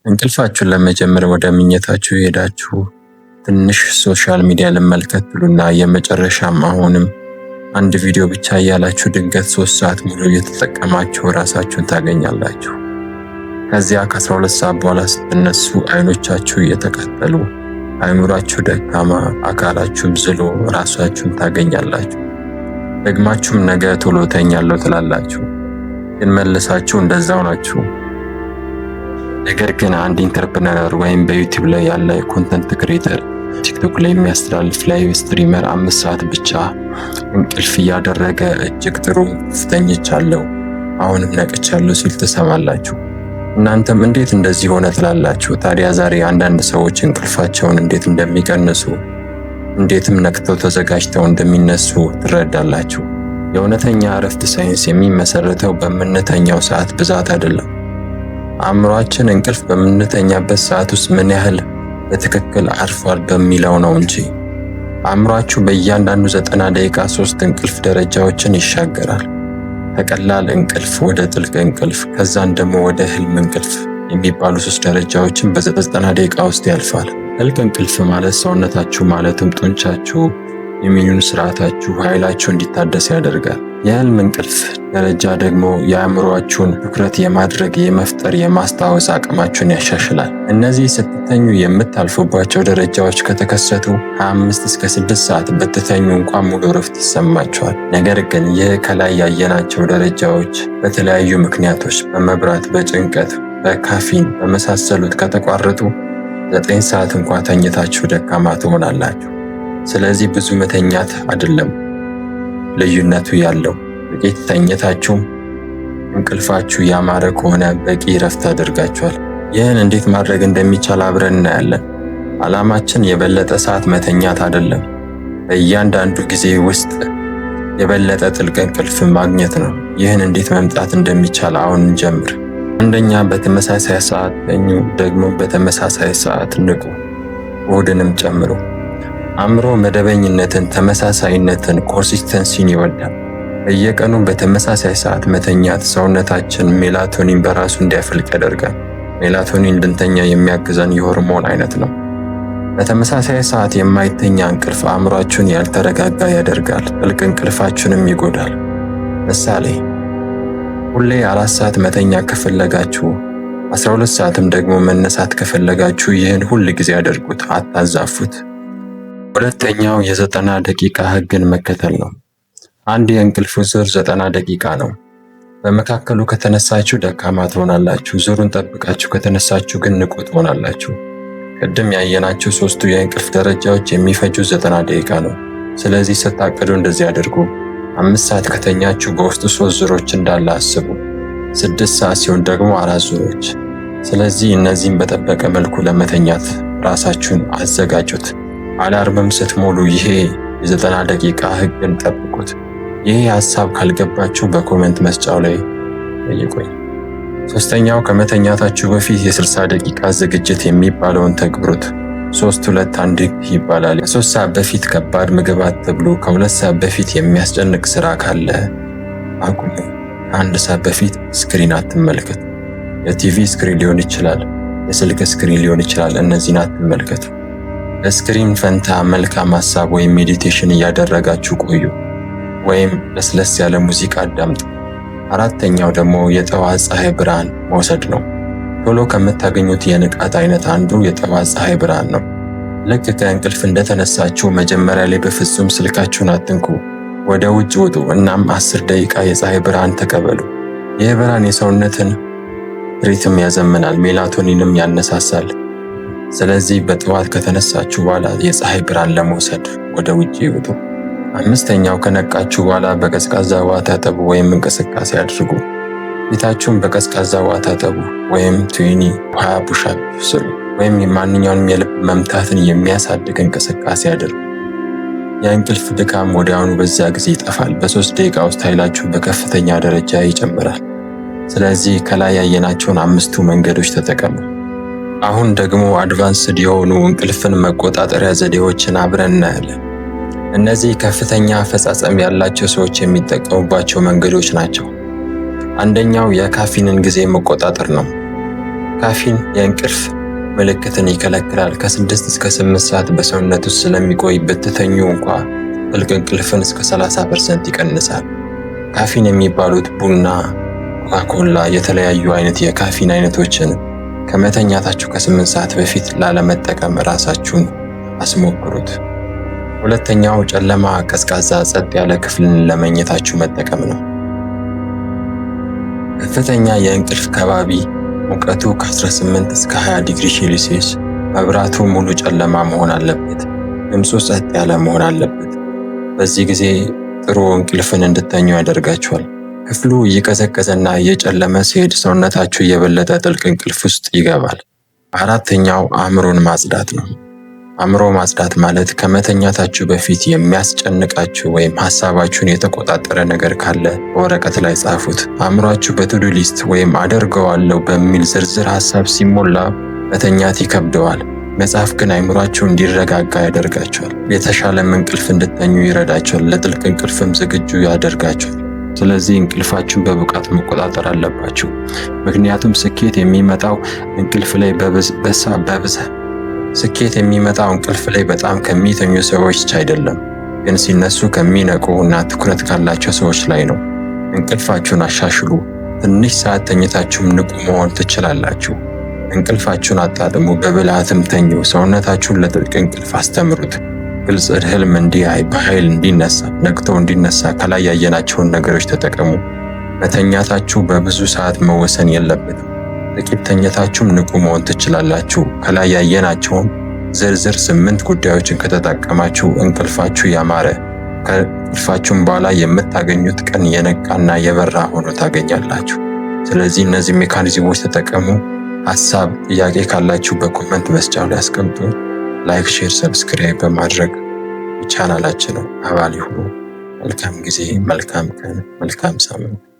እንቅልፋችሁን ለመጀመር ወደ መኝታችሁ ሄዳችሁ ትንሽ social media ልመልከት ትሉና የመጨረሻም አሁንም አንድ ቪዲዮ ብቻ እያላችሁ ድንገት 3 ሰዓት ሙሉ እየተጠቀማችሁ ራሳችሁን ታገኛላችሁ። ከዚያ ከ12 ሰዓት በኋላ ስትነሱ አይኖቻችሁ እየተቃጠሉ፣ አእምሯችሁ ደካማ፣ አካላችሁም ዝሎ ራሳችሁን ታገኛላችሁ። ደግማችሁም ነገ ቶሎ እተኛለሁ ትላላችሁ፣ ግን መልሳችሁ እንደዛው ናችሁ። ነገር ግን አንድ entrepreneur ወይም በ YouTube ላይ ያለ content creator፣ TikTok ላይ የሚያስተላልፍ live streamer 5 ሰዓት ብቻ እንቅልፍ እያደረገ እጅግ ጥሩ ተኝቻለሁ፣ አሁንም ነቅቻለሁ ሲል ትሰማላችሁ። እናንተም እንዴት እንደዚህ ሆነ ትላላችሁ። ታዲያ ዛሬ አንዳንድ ሰዎች እንቅልፋቸውን እንዴት እንደሚቀንሱ፣ እንዴትም ነቅተው ተዘጋጅተው እንደሚነሱ ትረዳላችሁ። የእውነተኛ እረፍት ሳይንስ የሚመሰረተው በምንተኛው ሰዓት ብዛት አይደለም። አእምሯችን እንቅልፍ በምንተኛበት ሰዓት ውስጥ ምን ያህል በትክክል አርፏል በሚለው ነው እንጂ። አእምሯችሁ በእያንዳንዱ 90 ደቂቃ ሶስት እንቅልፍ ደረጃዎችን ይሻገራል። ከቀላል እንቅልፍ ወደ ጥልቅ እንቅልፍ፣ ከዛን ደግሞ ወደ ህልም እንቅልፍ የሚባሉ ሶስት ደረጃዎችን በ90 ደቂቃ ውስጥ ያልፋል። ጥልቅ እንቅልፍ ማለት ሰውነታችሁ፣ ማለትም ጡንቻችሁ፣ የ immune ስርዓታችሁ፣ ኃይላችሁ እንዲታደስ ያደርጋል። የህልም እንቅልፍ ደረጃ ደግሞ የአእምሯችሁን ትኩረት የማድረግ፣ የመፍጠር፣ የማስታወስ አቅማችሁን ያሻሽላል። እነዚህ ስትተኙ የምታልፉባቸው ደረጃዎች ከተከሰቱ ከ5 እስከ 6 ሰዓት ብትተኙ እንኳን ሙሉ እረፍት ይሰማችኋል። ነገር ግን ይህ ከላይ ያየናቸው ደረጃዎች በተለያዩ ምክንያቶች በመብራት፣ በጭንቀት፣ በካፊን በመሳሰሉት ከተቋረጡ 9 ሰዓት እንኳ ተኝታችሁ ደካማ ትሆናላችሁ። ስለዚህ ብዙ መተኛት አይደለም ልዩነቱ ያለው። ጥቂት ተኝታችሁም እንቅልፋችሁ ያማረ ከሆነ በቂ እረፍት አድርጋችኋል። ይህን እንዴት ማድረግ እንደሚቻል አብረን እናያለን። ዓላማችን የበለጠ ሰዓት መተኛት አይደለም፣ በእያንዳንዱ ጊዜ ውስጥ የበለጠ ጥልቅ እንቅልፍ ማግኘት ነው። ይህን እንዴት መምጣት እንደሚቻል አሁን እንጀምር። አንደኛ፣ በተመሳሳይ ሰዓት ተኙ፣ ደግሞ በተመሳሳይ ሰዓት ንቁ፣ እሁድንም ጨምሮ። አእምሮ መደበኝነትን፣ ተመሳሳይነትን፣ consistency ን ይወዳል። በየቀኑ በተመሳሳይ ሰዓት መተኛት ሰውነታችን ሜላቶኒን በራሱ እንዲያፈልቅ ያደርጋል። ሜላቶኒን እንድንተኛ የሚያግዘን የሆርሞን አይነት ነው። በተመሳሳይ ሰዓት የማይተኛ እንቅልፍ አእምሯችሁን ያልተረጋጋ ያደርጋል፣ ጥልቅ እንቅልፋችሁንም ይጎዳል። ምሳሌ፣ ሁሌ 4 ሰዓት መተኛት ከፈለጋችሁ፣ 12 ሰዓትም ደግሞ መነሳት ከፈለጋችሁ ይህን ሁል ጊዜ አድርጉት፣ አታዛፉት። ሁለተኛው የ90 ደቂቃ ህግን መከተል ነው። አንድ የእንቅልፍ ዙር 90 ደቂቃ ነው። በመካከሉ ከተነሳችሁ ደካማ ትሆናላችሁ። ዙሩን ጠብቃችሁ ከተነሳችሁ ግን ንቁ ትሆናላችሁ። ቅድም ያየናቸው ሶስቱ የእንቅልፍ ደረጃዎች የሚፈጁ 90 ደቂቃ ነው። ስለዚህ ስታቅዱ እንደዚህ አድርጉ። 5 ሰዓት ከተኛችሁ በውስጡ ሶስት ዙሮች እንዳለ አስቡ። 6 ሰዓት ሲሆን ደግሞ አራት ዙሮች። ስለዚህ እነዚህን በጠበቀ መልኩ ለመተኛት ራሳችሁን አዘጋጁት። Alarm ም ስትሞሉ ይሄ የ90 ደቂቃ ህግን ጠብቁት። ይሄ ሀሳብ ካልገባችሁ በ comment መስጫው ላይ ጠይቁኝ። ሶስተኛው ከመተኛታችሁ በፊት የ60 ደቂቃ ዝግጅት የሚባለውን ተግብሩት። 3-2-1 ይባላል። ከ3 ሰዓት በፊት ከባድ ምግብ አትብሉ። ከ2 ሰዓት በፊት የሚያስጨንቅ ስራ ካለ አቁሙ። ከ1 ሰዓት በፊት screen አትመልከቱ። የ TV screen ሊሆን ይችላል፣ የስልክ screen ሊሆን ይችላል። እነዚህን አትመልከቱ። በ screen ፈንታ መልካም ሀሳብ ወይም meditation እያደረጋችሁ ቆዩ፣ ወይም ለስለስ ያለ ሙዚቃ አዳምጡ። አራተኛው ደግሞ የጠዋት ፀሐይ ብርሃን መውሰድ ነው። ቶሎ ከምታገኙት የንቃት አይነት አንዱ የጠዋት ፀሐይ ብርሃን ነው። ልክ ከእንቅልፍ እንደተነሳችሁ መጀመሪያ ላይ በፍጹም ስልካችሁን አትንኩ። ወደ ውጭ ውጡ፣ እናም 10 ደቂቃ የፀሐይ ብርሃን ተቀበሉ። ይህ ብርሃን የሰውነትን rhythm ያዘምናል፣ ሜላቶኒንም ያነሳሳል። ስለዚህ በጠዋት ከተነሳችሁ በኋላ የፀሐይ ብርሃን ለመውሰድ ወደ ውጭ ይውጡ። አምስተኛው ከነቃችሁ በኋላ በቀዝቃዛ ውሃ ታጠቡ ወይም እንቅስቃሴ አድርጉ። ፊታችሁን በቀዝቃዛ ውሃ ታጠቡ ወይም 20 20 push-up ስሩ ወይም ማንኛውንም የልብ መምታትን የሚያሳድግ እንቅስቃሴ አድርጉ። የእንቅልፍ ድካም ወዲያውኑ በዚያ ጊዜ ይጠፋል። በ3 ደቂቃ ውስጥ ኃይላችሁ በከፍተኛ ደረጃ ይጨምራል። ስለዚህ ከላይ ያየናቸውን አምስቱ መንገዶች ተጠቀሙ። አሁን ደግሞ advanced የሆኑ እንቅልፍን መቆጣጠሪያ ዘዴዎችን አብረን እናያለን። እነዚህ ከፍተኛ አፈጻጸም ያላቸው ሰዎች የሚጠቀሙባቸው መንገዶች ናቸው። አንደኛው የካፊንን ጊዜ መቆጣጠር ነው። ካፊን የእንቅልፍ ምልክትን ይከለክላል። ከ6 እስከ 8 ሰዓት በሰውነት ውስጥ ስለሚቆይ ብትተኙ እንኳ ጥልቅ እንቅልፍን እስከ 30% ይቀንሳል። ካፊን የሚባሉት ቡና፣ ኮካኮላ፣ የተለያዩ አይነት የካፊን አይነቶችን ከመተኛታችሁ ከ8 ሰዓት በፊት ላለመጠቀም ራሳችሁን አስሞክሩት። ሁለተኛው ጨለማ፣ ቀዝቃዛ፣ ጸጥ ያለ ክፍልን ለመኝታችሁ መጠቀም ነው። ከፍተኛ የእንቅልፍ ከባቢ ሙቀቱ ከ18 እስከ 20 ዲግሪ ሴልሲየስ፣ መብራቱ ሙሉ ጨለማ መሆን አለበት። ድምፁ ጸጥ ያለ መሆን አለበት። በዚህ ጊዜ ጥሩ እንቅልፍን እንድተኙ ያደርጋችኋል። ክፍሉ እየቀዘቀዘና እየጨለመ ሲሄድ ሰውነታችሁ የበለጠ ጥልቅ እንቅልፍ ውስጥ ይገባል። አራተኛው አእምሮን ማጽዳት ነው። አእምሮ ማጽዳት ማለት ከመተኛታችሁ በፊት የሚያስጨንቃችሁ ወይም ሀሳባችሁን የተቆጣጠረ ነገር ካለ በወረቀት ላይ ጻፉት። አእምሯችሁ በ to-do list ወይም አደርገዋለሁ በሚል ዝርዝር ሀሳብ ሲሞላ መተኛት ይከብደዋል። መጻፍ ግን አእምሯችሁ እንዲረጋጋ ያደርጋችኋል። የተሻለም እንቅልፍ እንድተኙ ይረዳችኋል። ለጥልቅ እንቅልፍም ዝግጁ ያደርጋችኋል። ስለዚህ እንቅልፋችሁን በብቃት መቆጣጠር አለባችሁ። ምክንያቱም ስኬት የሚመጣው እንቅልፍ ላይ በጣም ከሚተኙ ሰዎች አይደለም፣ ግን ሲነሱ ከሚነቁ እና ትኩረት ካላቸው ሰዎች ላይ ነው። እንቅልፋችሁን አሻሽሉ። ትንሽ ሰዓት ተኝታችሁም ንቁ መሆን ትችላላችሁ። እንቅልፋችሁን አጣጥሙ፣ በብልሃትም ተኙ። ሰውነታችሁን ለጥልቅ እንቅልፍ አስተምሩት። ግልጽ ህልም እንዲያይ፣ በኃይል እንዲነሳ፣ ነቅቶ እንዲነሳ ከላይ ያየናቸውን ነገሮች ተጠቀሙ። መተኛታችሁ በብዙ ሰዓት መወሰን የለበትም። ጥቂት ተኝታችሁም ንቁ መሆን ትችላላችሁ። ከላይ ያየናቸውን ዝርዝር ስምንት ጉዳዮችን ከተጠቀማችሁ እንቅልፋችሁ ያማረ፣ ከእንቅልፋችሁም በኋላ የምታገኙት ቀን የነቃና የበራ ሆኖ ታገኛላችሁ። ስለዚህ እነዚህ mechanism ኦች ተጠቀሙ። ሀሳብ፣ ጥያቄ ካላችሁ በ comment መስጫው ላይ አስቀምጡ። Like፣ share፣ subscribe በማድረግ ቻናላችን አባል ይሁኑ። መልካም ጊዜ፣ መልካም ቀን፣ መልካም ሳምንት።